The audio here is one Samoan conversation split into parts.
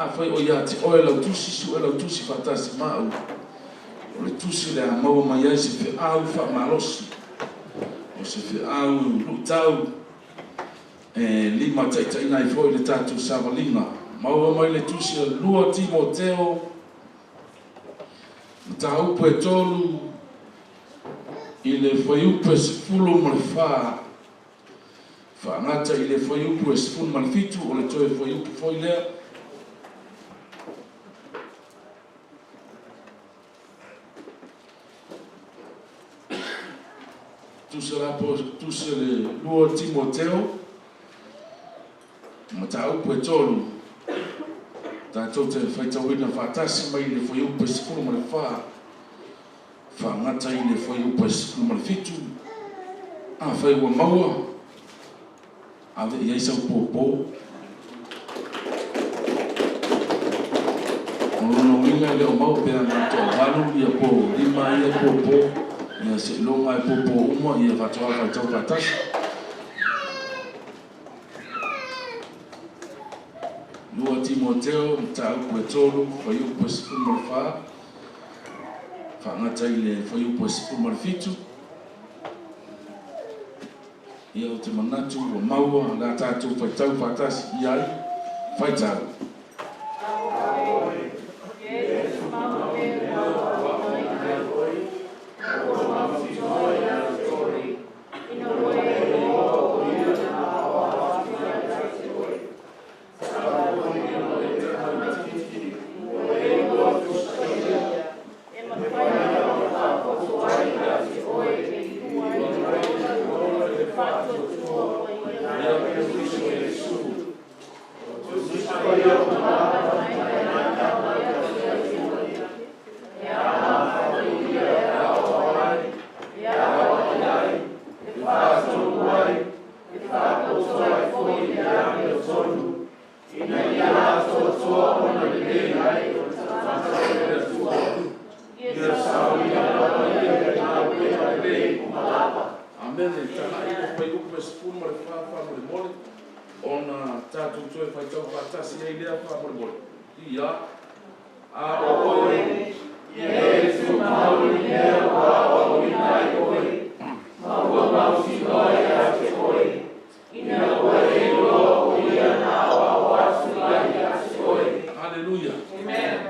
Afai o ia te oe lau tusi, sue lau tusi faatasi ma au. O le tusi lea maua mai ai se feau faamalosi, o se feau luitau e limataitaiina ai foi le tatou savaliga. Maua mai le tusi a 2 Timoteo, mataupu e 3 i le fuaiupu e 14, faagata i le fuaiupu e 17, o le toe fuaiupu foi lea. Tusa la po tusa le 2 Timoteo, mataupu e 3, tatou te faitauina faatasi mai le fuaiupu e 14, faagata i le fuaiupu e 17. Afai ua maua, ave i ai sau pōpō. O lona uiga e le o maua pe ana toavalu ia po 5 ia pōpō, ia seiloga e pōpō uma ia faatoa faitau faatasi. 2 Timoteo, mataupu e 3, fuaiupu e 14, faagata i le fuaiupu e 17. Ia ou te manatu ua maua la tatou faitau faatasi i ai, faitau. Amene. Tagai le fuaiupu e 14 faamolemole, ona tatou toe faitau faatasi ai lea faamolemole. Ia, a o oe, ia e tumau i mea ua aoaoina ai oe, ma ua mautinoa ia te oe, ina ua e iloa o ia na aoao atu ai ia te oe. Haleluia.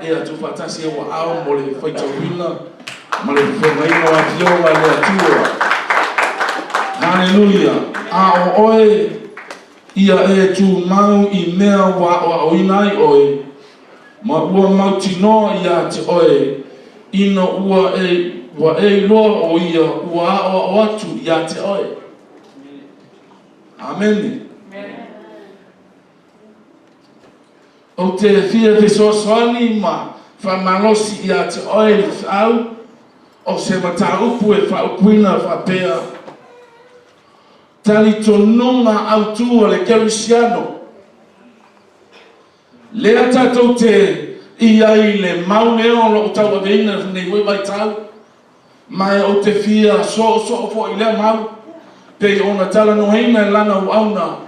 Ia tuufaatasi ai ua ao mo le faitauina ma le fofogaina o afioga i le Atua. Haleluia. A o oe, ia e tumau i mea ua aoaoina ai oe, ma ua mautinoa ia te oe, ina ua e, ua e iloa o ia ua aoao atu ia te oe. Amene. Ou te fia fesoasoani ma faamalosi ia te oe i le feau o se mataupu e faaupuina faapea, Talitonuga autu a le Kerisiano. Lea tatou te i ai i le mau lea o lo o tauaveina i lenei foi vaitau, ma ou te fia soosoo foi i lea mau, pei ona talanoaina e lana auauna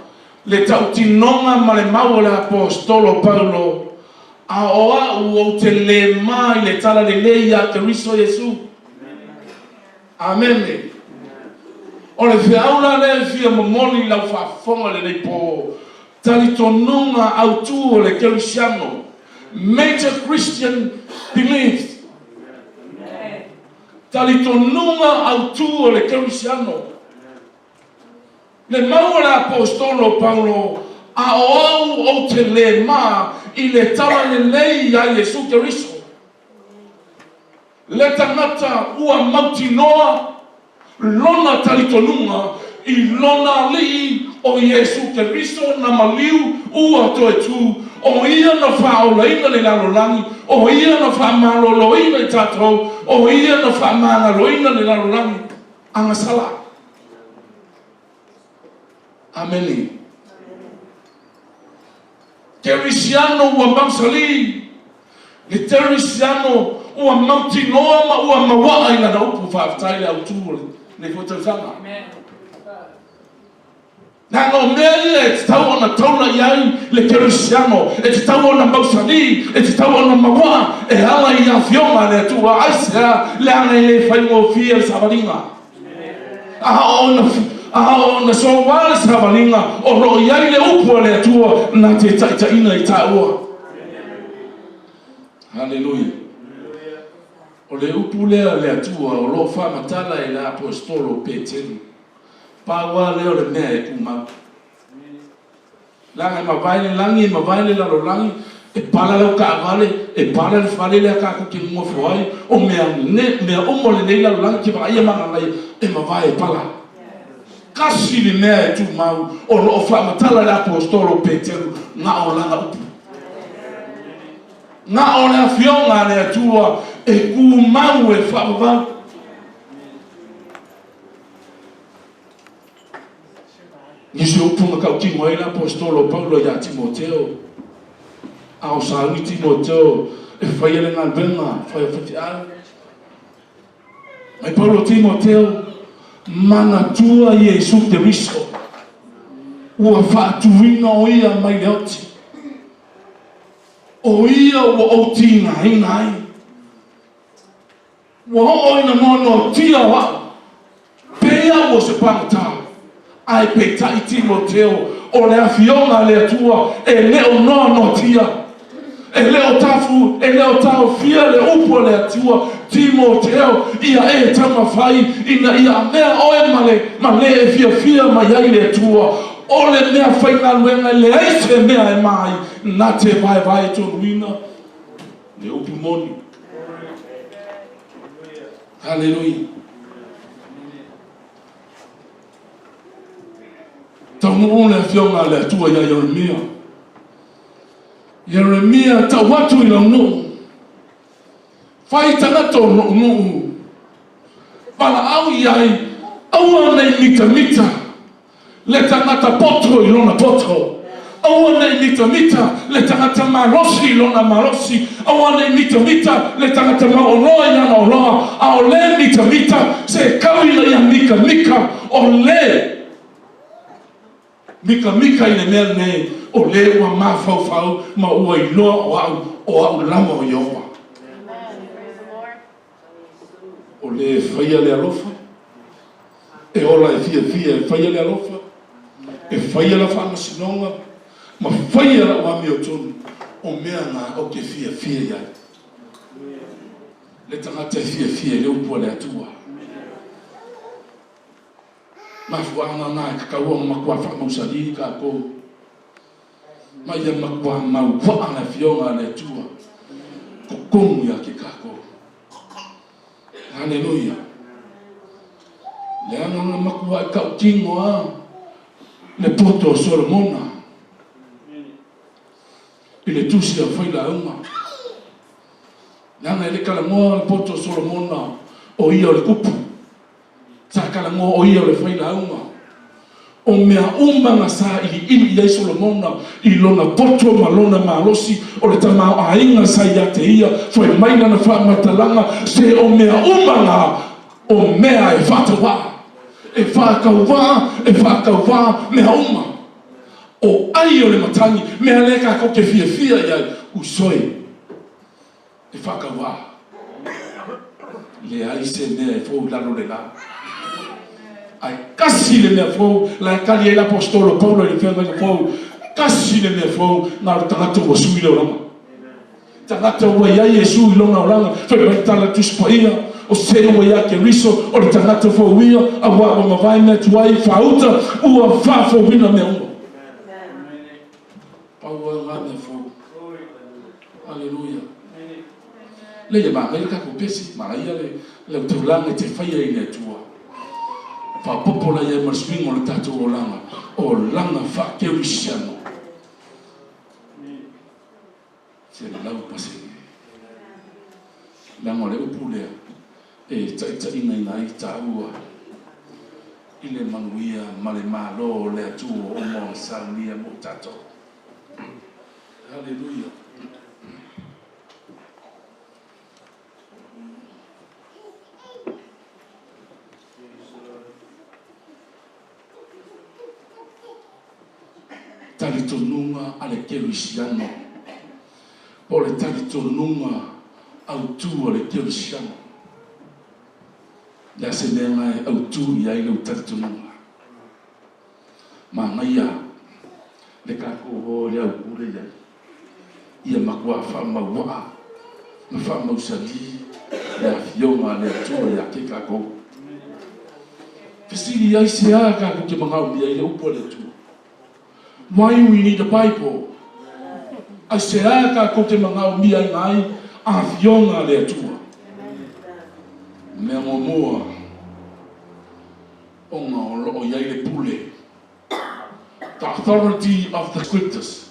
le tautinoga ma le mau a le Aposetolo Paulo, A o au ou te lē ma i le talalelei iā Keriso Iesu. Amene. O le feau la lea e fia momoli i lau faafofoga i lenei pō, talitonuga autu o le Kerisiano, major Christian beliefs. Talitonuga autu o le Kerisiano. Le mau a le Aposetolo Paulo, A o au ou te lē ma i le talalelei iā Iesu Keriso. Le tagata ua mautinoa lona talitonuga i lona Alii o Iesu Keriso na maliu ua toe tu, o Ia na faaolaina le lalolagi, o Ia na faamaloloina i tatou, o Ia na faamagaloina le lalolagi. Agasala. Amene. Kerisiano ua mausali, le Kerisiano ua mautinoa ma ua mauaa i lana upu faafetai le autu o lenei foi tausaga. Leaga o mea ia e tatau ona taula i ai le kerisiano, e tatau ona mausali, e tatau ona mauaa e ala i Afioga a le Atua. Aisea? Leaga e le faigofie le savaliga. A oo ina soua le savaliga, o lo o i ai le upu a le Atua na te taitaiina i taua. Haleluia! O le upu lea a le Atua o lo o faamatala e le Aposetolo o Peteru. Pau lava lea o le mea e tumau. Leaga e mavae le lagi, e mavae le lalolagi, e pala lau taavale, e pala le fale lea tatou te nonofo ai, o mea, mea uma o lenei lalolagi e te vaaia ma gagaia, e mavae e pala. Tasi le mea e tumau, o lo o faamatala le Aposetolo o Peteru, na o lana upu. Na o le Afioga a le Atua e tumau e faavavau. Nisi o upu na tautino ai le Aposetolo o Paulo ia Timoteo, a o sauni Timoteo e faia le galuega fai o faifeau. Mai Paulo Timoteo, manatua Iesu Keriso, ua faatuina o ia mai le oti. O ia ua ou tigaina ai. Ua oo ina noanoatia o au, pei au o se pagota, ae peitai Timoteo, o le Afioga a le Atua e le o noanoatia, e le o tafu, e le o taofia le upu a le Atua, Timoteo, ia e taumafai ina ia amea oe ma le, ma le e fiafia mai ai le Atua, o le mea faigaluega e leai se mea e ma ai, na te vaevae tonuina. Le upu moni. Haleluia. Taunuu le afioga a le Atua ia Ieremia. Ieremia, tau atu i lau nuu. Fai tagata o lou nuu. Valaau i ai, aua nei mitamita. Le tagata poto i lona poto. Aua ne i mitamita le tagata malosi i lona malosi. Aua ne i mitamita le tagata mauoloa i ana oloa. A o le mitamita, se kau ina ia mikamika, o le mikamika i le mea lenei, o le ua mafaufau ma ua iloa o au, o au lava o Ieova. O le e faia le alofa, e ola e fiafia e faia le alofa, e faia lau faamasinoga, ma faia lau amiotonu, o mea na ou te fiafia i ai. Le tagata e fiafia i le upu a le Atua. Mafuaaga na e tatau ona matua faamausali tatou. Ma ia matua mauvaa le Afioga a le Atua totonu ia te tatou. Haleluia! Leaga na matuai tautino a le poto o Solomona i le tusi a Failauga. Leaga e le talanoa le poto o Solomona o ia o le tupu. Sa talanoa o ia o le failauga. O mea uma na sailiili i ai Solomona i lona poto ma lona malosi, o le tamaoaiga sa ia te ia, fai mai lana faamatalaga, se o mea uma na, o mea e faatauvaa, e faatauvaa, e faatauvaa mea uma. O ai o le matagi, mea lea tatou te fiafia i ai, usoi. E faatauvaa. Leai se mea e fou i lalo o le la. Ae tasi le mea fou, la e tali ai le Aposetolo Paulo i le feagaiga fou, tasi le mea fou, na o le tagata ua sui le olaga. Tagata ua i ai Iesu i lona olaga, fai mai le tala a le Tusi Paia, o se ua ia Keriso, o le tagata fou ia, auā ua mavae mea tuai, faauta, ua faafouina mea uma. Pau lava lena mea fou. Aleluia. Lea ia manaia le tatou pese, manaia le le taulaga e te faia i le Atua. Faaopoopo la i ai ma le suiga o le tatou olaga, olaga faakerisiano. 100%. Leaga o le upu lea e taitaigaina ai taua i le manuia ma le Malo o le Atua ua uma ona saunia mo tatou. Haleluia! Talitonuga a le Kerisiano, po o le talitonuga autu a le Kerisiano. Le a se mea na e autu i ai lou talitonuga? Manaia le tatou o i le aupule i ai, ia matuā faamauaa ma faamausalī le Afioga a le Atua ia te tatou. Fesili ai se a tatou te manaomia ai le upu a le Atua? Why we need a Bible? Aisea tatou te manaomia ai nai Afioga a le Atua? Mea muamua, ona o lo o i ai le pule, the authority of the Scriptures.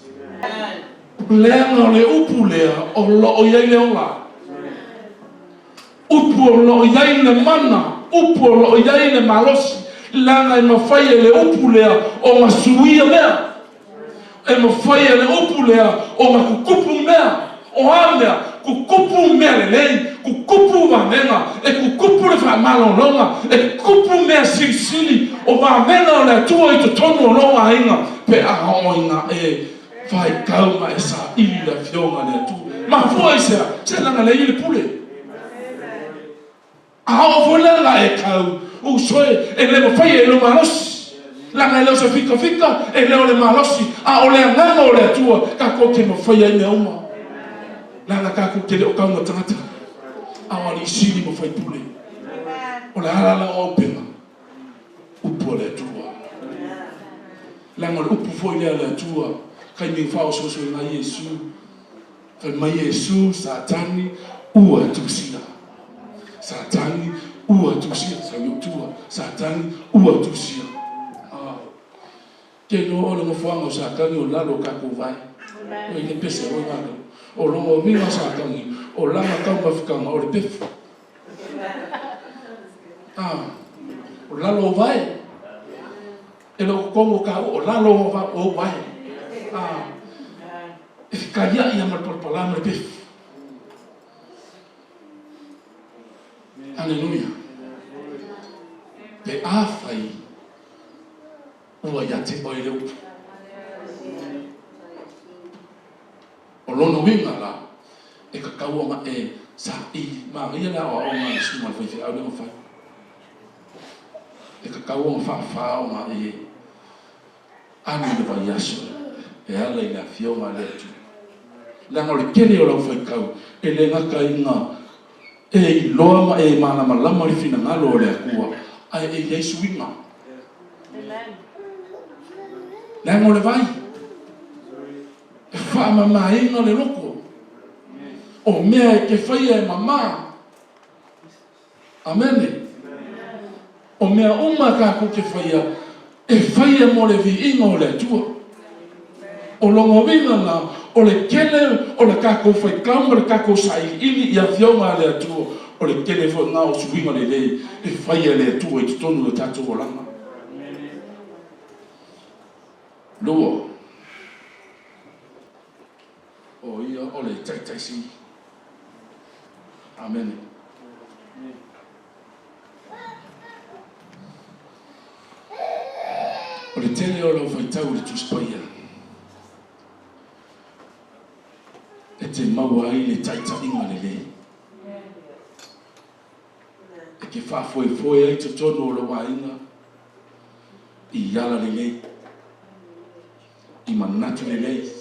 Leaga o le upu lea o lo o i ai le ola. Upu o lo o i ai le mana, upu o lo o i ai le malosi, leaga e mafai e le upu lea ona suia mea. E mafai e le upu lea ona kukupu mea. O a mea? Kukupu mea lelei, kukupu vavega, e kukupu le faamalologa, e kukupu mea silisili o vavega o le Atua i totonu o lou aiga pe a oo ina e faitau ma e saili le Afioga a le Atua. Mafua i se a? Se leaga lea e i ai le pule. A oo foi la la e tau uso e, e le mafai e lou malosi. Leaga e le o se fikafika, e le o le malosi, a o le Agaga o le Atua tatou te mafaia ai mea uma. Leaga tatou te le o tauna tagata, a o alii sili ma faipule. O le a la lau auupega? Upu a le Atua. Leaga o le upu foi lea a le Atua, taimi na faaososoina ai Iesu, Fai mai Iesu, Satani, ua tusia. Satani, ua tusia. Sau i ou tua. Satani, ua tusia. Ah. Ke iloa o le nofoaga o Satani o lalo o tatou vae. Oi le pese oi ngalo. O lona uiga Satani, o lana taumafitaga o le pefu. Ah. O lalo o vae. E le o totonu o taua, o lalo o vae. Ah. E fekaliaʻi a ma le palapala ma le pefu. Aleluia. Pe afai ua ia te oe le upu. O lona uiga la, e tatau ona e saili. Manaia le aoaoga a le susuga i le faifeau lea na fai. E tatau ona faafa ona e Alu i le vaiaso e ala i le Afioga a le Atua. Leaga o le tele o lau faitau e le gata ina e iloa ma e malamalama le finagalo o le Atua, ae e i ai suiga. Leaga o le vai e faamamaina le loto. O mea e te faia e mama. Amene. O mea uma tatou te faia, e faia mo le viiga o le Atua. O lona uiga na, o le tele o le tatou faitau ma le tatou sailiili i Afioga a le Atua, o le tele foi na o suiga lelei e faia e le Atua i totonu o tatou olaga. Lua, o ia o le Taitai Sili. Amene. O le tele o lau faitau i le Tusi Paia, e te maua ai le taitaiga lelei. E te faafoefoe ai totonu o lou aiga i ala lelei, i manatu lelei.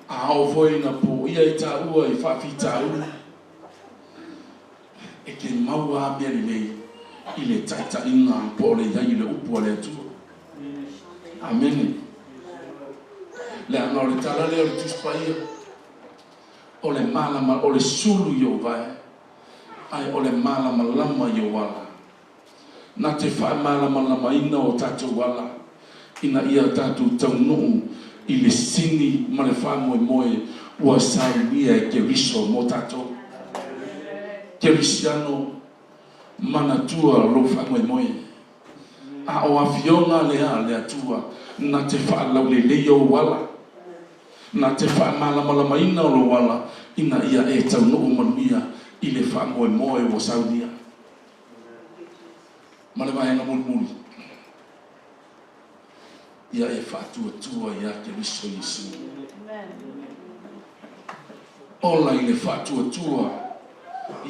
A oo foi ina poia i taua i faafitauli, e te maua a mea lelei i le taitaiga po o le i ai i le upu a le Atua. Amene. Leaga o le tala lea o le Tusi Paia, o le malama, o le sulu i ou vae, ae o le malamalama i ou ala. Na te faamalamalamaina o tatou ala ina ia tatou taunuu i le sini ma le faamoemoe ua saunia e Keriso mo tatou. Kerisiano, manatua lou faamoemoe. A o Afioga lea a le Atua na te faalauleleia ou ala, na te faamalamalamaina lou ala ina ia e taunuu manuia i le faamoemoe ua saunia. Ma le vaega mulimuli. Ia e faatuatua ia Keriso Iesu. Ola i le faatuatua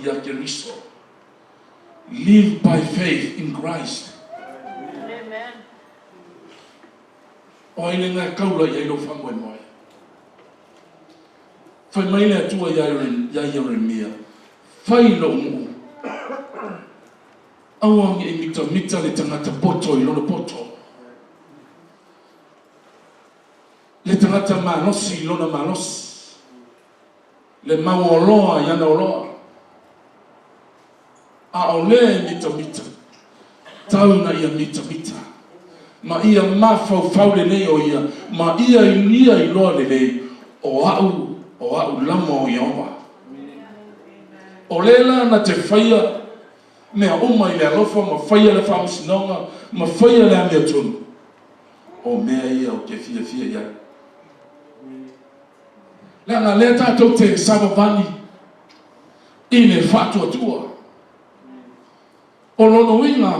ia Keriso. Live by faith in Christ. O ai lena e taula i ai lou faamoemoe? Fai mai le Atua ia Ieremia, Fai lou nuu, aua ne i mitamita le tagata poto i lona poto, le tagata malosi i lona malosi, le mau oloa i ana oloa, a o lea e mitamita, tau ina ia mitamita, ma ia mafaufau lelei o ia, ma ia ia iloa lelei, o a'u, o a'u lama o Ieova. O le la na te faia mea uma i le alofa ma faia le faamasinoga ma faia le amiotonu, o mea ia ou te fiafia i ai. Leaga lea tatou te savavali i le faatuatua. O lona uiga,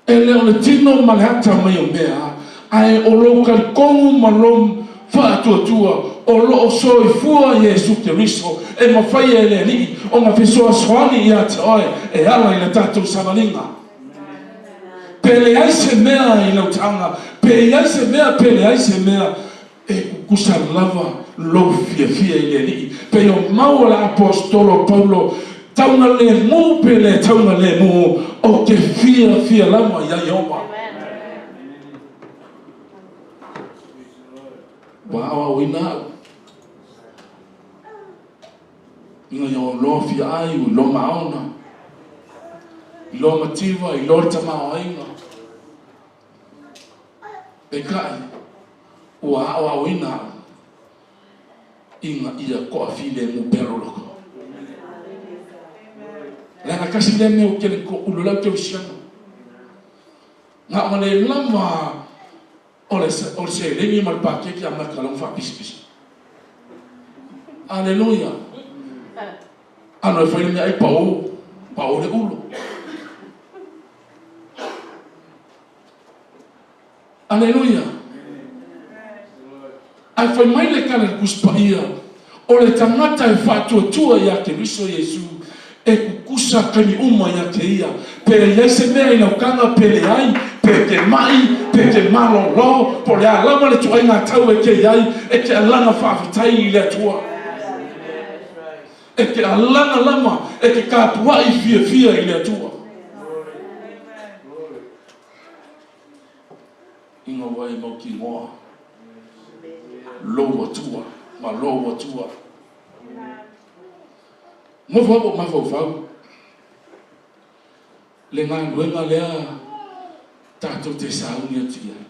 e le o le tino ma le ata mai o mea, ae o lou talitonu ma lou faatuatua o lo o soifua Iesu Keriso e mafai e le Alii ona fesoasoani ia te oe e ala i le tatou savaliga. Pe leai se mea i lau taga, pe i ai se mea pe leai se mea, E kukusa lava lou fiafia i le Alii, pei o mau a le Aposetolo o Paulo, Tauna lemu pe le tauna lemu, ou te fiafia lava iā Ieova. Ua aoaoina au ina ia loa fiaai, ua iloa maona, iloa mativa, iloa le tamaoaiga. Peitai, ua aoaoina au ina ia toafilemu pea lou loto. Leaga tasi lea mea ou te le toaulo lau kerisiano. Na ona le lava o le seleni ma le paketi amata loa ona faapisipisi. Aleluia! Ano e fai le meaai pao, pao le ulo. Aleluia! Ae fai mai le tala i le Tusi Paia, O le tagata e faatuatua ia Keriso Iesu, e kukusa taimi uma ia te ia. Pe i ai se mea i lau taga pe leai, pe te ma'i, pe te malolo, po o le a lava le ituaiga tau e te i ai, e te alaga faafetai i le Atua. E te alaga lava, e te tapuai fiafia i le Atua. Ina ua e mautinoa lou Atua ma lou Atua. Nofo lava ou mafaufau le galuega lea tatou te sauni atu i ai.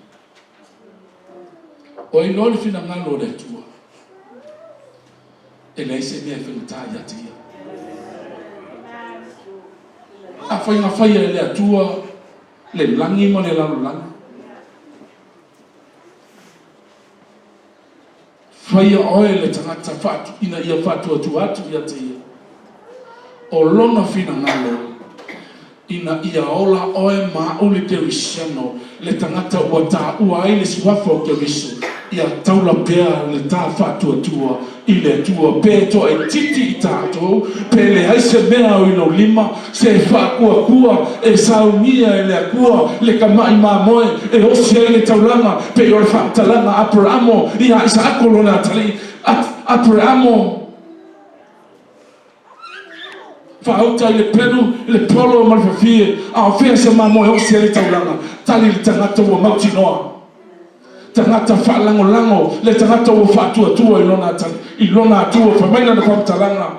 O ai loa le finagalo o le Atua, e leai se mea e faigata ia te Ia. Afai na faia e le Atua le lagi ma le lalolagi, Faia oe le tagata faatu, ina ia faatuatua atu ia te ia. O lona finagalo, ina ia ola oe ma au le Kerisiano, le tagata ua taua ai le suafa o Keriso, ia taula pea le ta faatuatua i le Atua, pe toaitiiti i tatou, pe leai se mea o i lou lima, Se faakuakua e saunia e le Atua le tama'i mamoe e osi ai le taulaga, pei o le faamatalaga a Aperamo ia Isaako lona atalii. Aperamo faauta i le pelu, i le polo ma le fafie, a o fea se mamoe osi ai le taulaga? Tali le tagata ua mautinoa. Tagata faalagolago, le tagata ua faatuatua i lona atalii, i lona Atua, fai mai lana faamatalaga.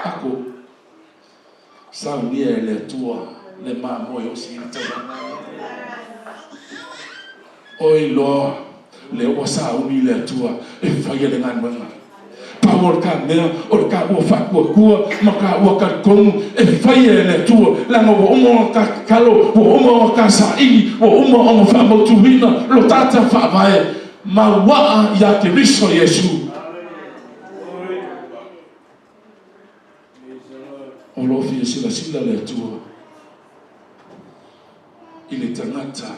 Ako, saunia e le Atua le mamoe osi i le taulaga. Oi loa lea ua sauni le Atua e faia le galuega. Pau o le ka mea, o le ka ua faatuatua ma ka ua talitonu e faia e le Atua, leaga ua uma ona ta tatalo, ua uma ona ta saili, ua uma ona faamautuina lo tata faavae mauaa ia Keriso Iesu. O lo o fia silasila le Atua i le tagata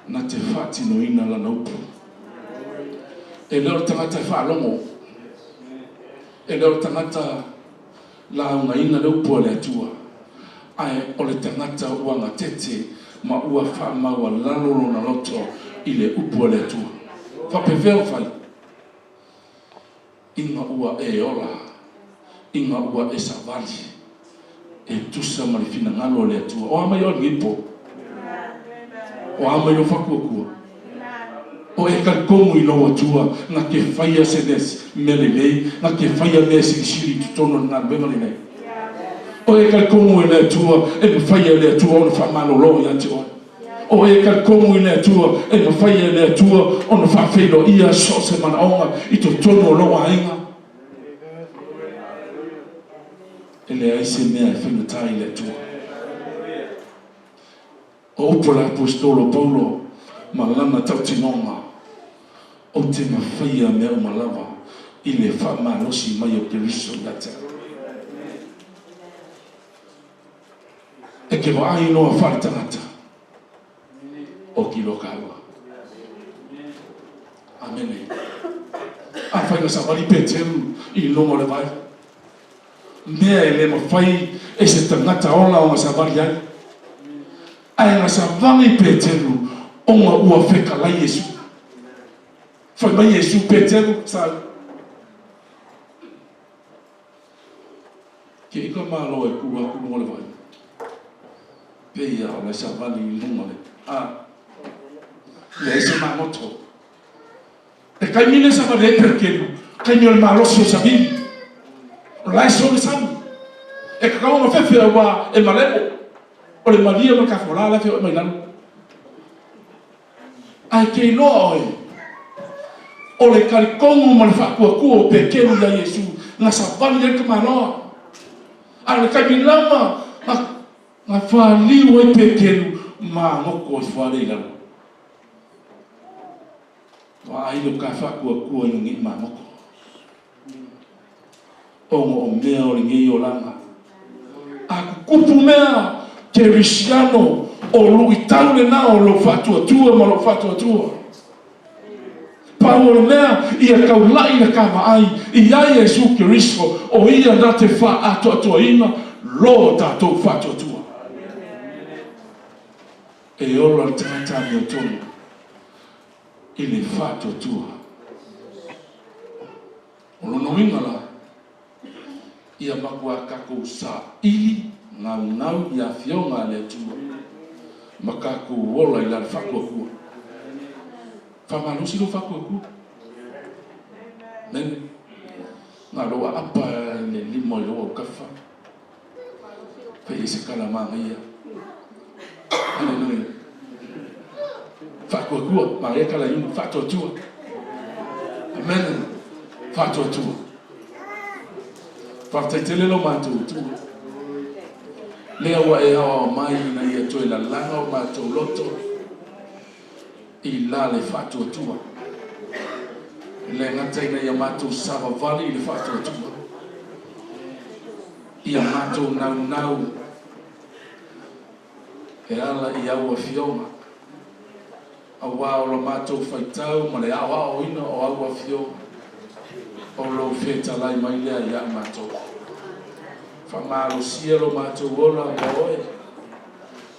Na te faatinoina Lana upu. E le o le tagata e faalogo, e le o le tagata laugaina le upu a le Atua, ae o le tagata ua gatete ma ua faamaualalo lona loto i le upu a le Atua. Faapefea ona fai? Ina ua e ola, ina ua e savali, e tusa ma le finagalo o le Atua. O a mai oe lenei po? O a mai lou faatuatua? O e talitonu i lou Atua na te faia se mea lelei, na te faia mea silisili i totonu o le galuega lenei. O e talitonu i le Atua, e mafai e le Atua ona faamalolo ia te oe. O e talitonu i le Atua, e mafai e le Atua ona faafeiloaia so o se manaoga i totonu o lou aiga. E leai se mea e faigata i le Atua. O upu a le Aposetolo o Paulo ma lana tautinoga, Ou te mafaia mea uma lava i le faamalosi mai o Keriso ia te au. E te vaai noa faale-tagata, oki loa kāua. Amene. Afai na savali Peteru i luga o le vai, mea e le mafai e se tagata ola ona savali ai. Ae na savali Peteru ona ua fetalai Iesu. Fai mai Iesu, Peteru, sau. Ke i ka Malo e kū aku luga o le vai, pei a o la e savali i luga le, a, leai se magoto. E taimi lea savali ai Peteru, taimi o le malosi o savili. O la e soo le sami. E tatau ona fefe aua e malemo. O le malie ma le tafola la e feoai mai lalo. Ae ke iloa oe, o le talitonu ma le faatuatua o Peteru iā Iesu na savali ai le tamaloa. A o le taimi lava na, na faliu ai Peteru ma goto ifo lea i lalo. Vaai lo ka faatuatua ina nei magoto. Ona o mea o lenei olaga. A tutupu mea kerisiano, o luitau lena o lou faatuatua ma lou faatuatua. Pau o le mea, ia taulai le ta vaai ia Iesu Keriso, o Ia na te faaatoatoaina lo tatou faatuatua. E ola le tagata amiotonu i le faatuatua. O lona uiga la, ia matua tatou saili naunau i Afioga a le Atua ma tatou ola i lale faatuatua. Faamalosi lou faatuatua. Amene. Na o lou aapa i le lima i lou autafa. Fai ai se tala manaia. Aleluia. Faatuatua, manaia tala iuni, faatuatua. Amen. Faatuatua. Faafetai tele lo matou Atua. Lea ua e aoao mai ina ia toe lalaga o matou loto i la le faatuatua. E le gata ina ia matou savavali i le faatuatua, ia matou naunau e ala i au Afioga, aua o la matou faitau ma le aoaoina o au Afioga, o lou fetalai mai lea ia matou. Faamalosia lo matou ola ma oe.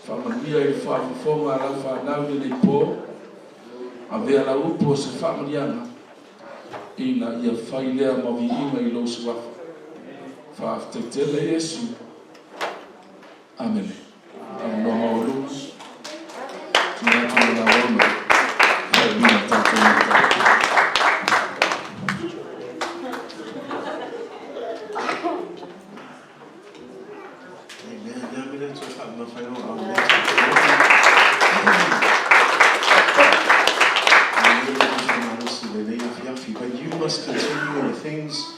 Faamanuia i le faafofoga a lau fanau i lenei po. Avea lau upu o se faamanuiaga ina ia fai lea ma viiga i lou suafa. Faafetai tele Iesu. Amene. Avanoa maualuga. Tuuina atu i lau Auma faaiuina le tatou matau. But you must continue in the things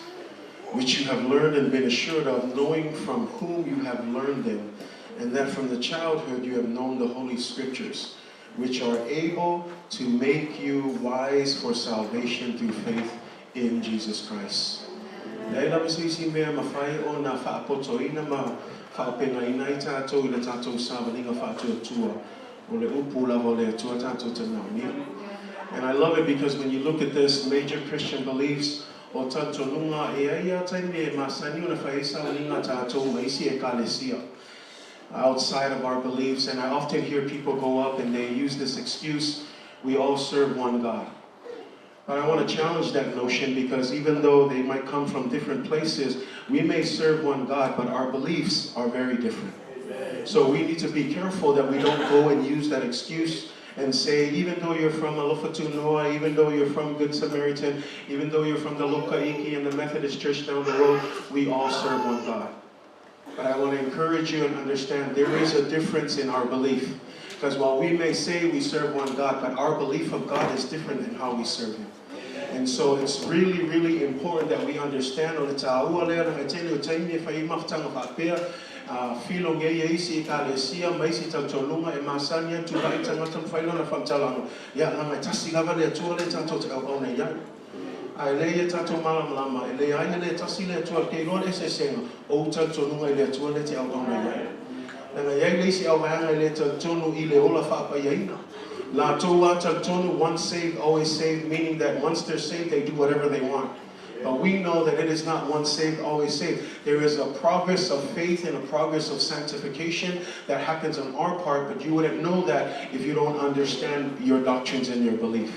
which you have learned and been assured of, knowing from whom you have learned them, and that from the childhood you have known the Holy Scriptures, which are able to make you wise for salvation through faith in Jesus Christ. Leai lava se isi mea e mafai ona faapotoina ma faaopegaina ai tatou i le tatou savaliga faatuatua. O le upu lava o le Atua tatou te manaomia. And I love it because when you look at this major Christian beliefs, o talitonuga e ai a taimi e masani ona fai ai sauniga a tatou ma isi ekalesia outside of our beliefs. And I often hear people go up and they use this excuse, we all serve one God. But I want to challenge that notion because even though they might come from different places, we may serve one God, but our beliefs are very different. So we need to be careful that we don't go and use that excuse and say, even though you're from Alofa even though you're from Good Samaritan, even though you're from the Lokaiki and the Methodist Church down the road, we all serve one God. But I want to encourage you and understand there is a difference in our belief. Because while we may say we serve one God, but our belief of God is different than how we serve Him. And so it's really, really important that we understand o le tāua lea na tele o taimi e whai mafutanga whaapea filo ngei e isi ekalesia ma isi talitonuga e masani atu ai tagata ma fai lona faamatalaga ia leaga e tasi lava le Atua lea tatou te auauna i ai. Ae lea ia tatou malamalama e leai e le tasi le Atua ke iloa le eseesega o ou talitonuga i le Atua lea e te auauna i ai. Leaga e i ai le isi auvaega e le talitonu i le ola faapaiaina. Latou a talitonu, once saved, always saved, meaning that once they're saved, they do whatever they want. But we know that it is not once saved, always saved. There is a progress of faith and a progress of sanctification that happens on our part, but you wouldn't know that if you don't understand your doctrines and your belief.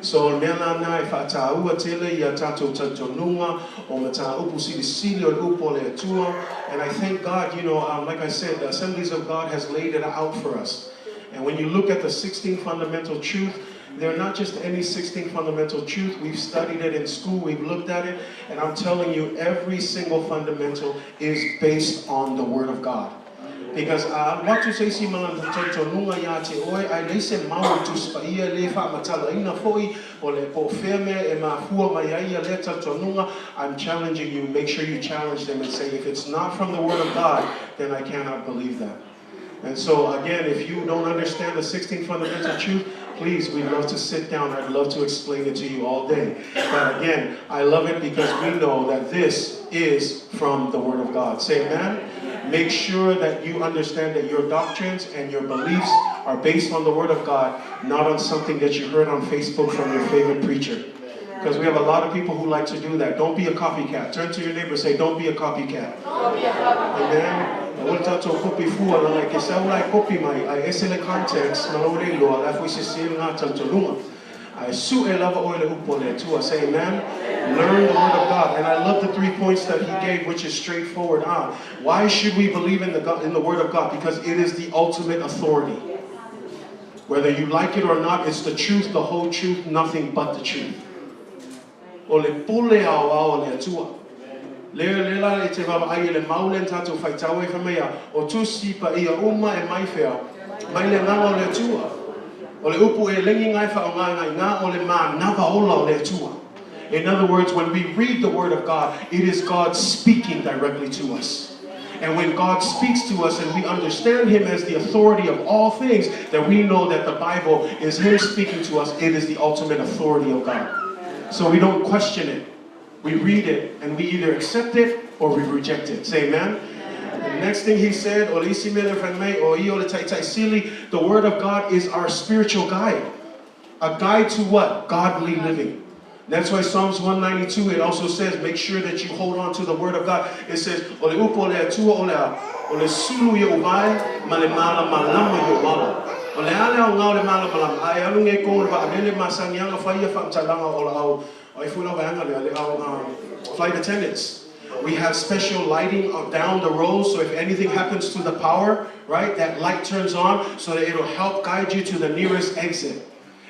So mea lana e whaataua tele i a tātou talitonuga o mataupu silisili o le upu o le Atua. And I thank God, like I said, the Assemblies of God has laid it out for us. And when you look at the 16 fundamental truth, they're not just any 16 fundamental truth. We've studied it in school, we've looked at it, and I'm telling you, every single fundamental is based on the Word of God. Because watu se isi mana talitonuga ia te oe, ae leai se mau o Tusi Paia le faamatalaina foi o le po fea mea e mafua mai ai ia lea talitonuga, I'm challenging you, make sure you challenge them and say, if it's not from the Word of God, then I cannot believe that. And so, again, if you don't understand the 16 fundamental truth, please, we'd love to sit down. I'd love to explain it to you all day. But again, I love it because we know that this is from the Word of God. Say amen. Make sure that you understand that your doctrines and your beliefs are based on the Word of God, not on something that you heard on Facebook from your favorite preacher. Because we have a lot of people who like to do that. Don't be a copycat. Turn to your neighbor and say, don't be a copycat. Don't be a copycat. Amen. Aua le tatou kopi fua leaga e te sau la e kopi mai ae ese le context ma lou le iloa la foi sese lena talitonuga. Ae sue lava oe le upu o le Atua. Say amen. Learn the Word of God. And I love the 3 points that he gave, which is straightforward. Why should we believe in the Word of God? Because it is the ultimate authority. Whether you like it or not, it's the truth, the whole truth, nothing but the truth. O le pule aoao a le Atua. Le le la e te vaavaai i le mau lea na tatou faitau ai fai mai a, o Tusi Paia uma e mai fea, mai le agaga o le Atua. O le upu e lengi nga e faaaoga i nga o le manava ola o le Atua. In other words, when we read the Word of God, it is God speaking directly to us. And when God speaks to us and we understand Him as the authority of all things, then we know that the Bible is Him speaking to us. It is the ultimate authority of God. So we don't question it. We read it and we either accept it or we reject it. Say amen. The next thing he said, o le isi mea lea fai mai, o ia o le taitai sili, the Word of God is our spiritual guide. A guide to what? Godly living. That's why Psalms 192, it also says, make sure that you hold on to the Word of God. It says, o le upu o le Atua o le a, o le sulu i ou vae, ma le malamalama i ou ala. O le a le aoga o le malamalama, a e alu nei kou le vaalele masani aga fai ia faamatalaga o la au, o ai foi lau vaega lea, le au flight attendants. We have special lighting down the road, so if anything happens to the power, right, that light turns on so that it'll help guide you to the nearest exit.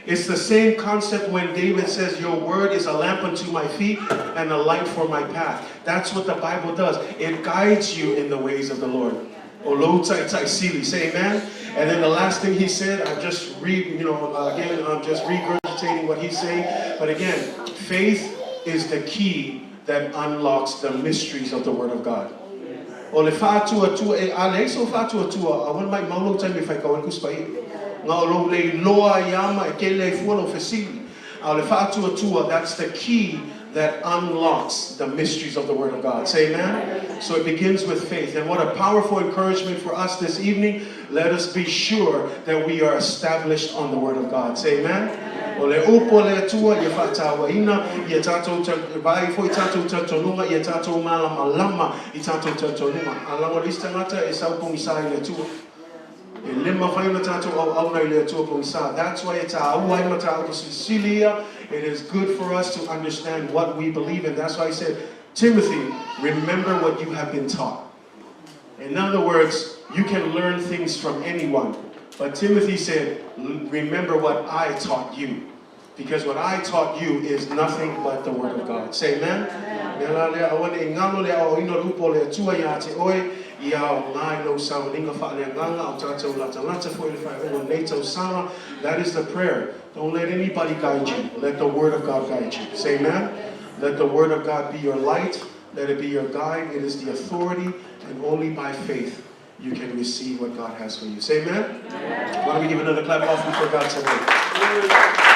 It's the same concept when David says, your word is a lamp unto my feet and a light for my path. That's what the Bible does. It guides you in the ways of the Lord. O lou taitai sili. Say amen. And then the last thing he said, I'm just re, you know, again, I'm just regurgitating what he's saying. But again, faith is the key that unlocks the mysteries of the Word of God. O le faatuatua e a leai sou faatuatua, aua le maumau lou taimi e faitau ai le Tusi Paia. Nga o lou le iloa ai a ma e kele ai fua lou fesili. A o le faatuatua, that's the key that unlocks the mysteries of the Word of God. Say amen. So it begins with faith. And what a powerful encouragement for us this evening. Let us be sure that we are established on the Word of God. Say amen. O le upu a le Atua, ia faatauaina, ia tatou vaai foi tatou talitonuga, ia tatou malamalama i tatou talitonuga. A lago le isi tagata e sau pogisa i le Atua. E le mafai ona tatou auauna i le Atua pogisa. That's why e taua ai mataupu silisili ia. It is good for us to understand what we believe in. That's why he said, Timothy, remember what you have been taught. In other words, you can learn things from anyone. But Timothy said, remember what I taught you. Because what I taught you is nothing but the Word of God. Say amen. Mea la lea, aua ne i galo le aoaoina o le upu o le Atua iā te oe, ia aoga i lou sauniga faaleagaga a o tatou latalata foi i le faaiuga o lenei tausaga. That is the prayer. Don't let anybody guide you. Let the Word of God guide you. Say amen. Let the Word of God be your light. Let it be your guide. It is the authority, and only by faith you can receive what God has for you. Say amen. Amen. Why don't we give another clap offering for God tonight?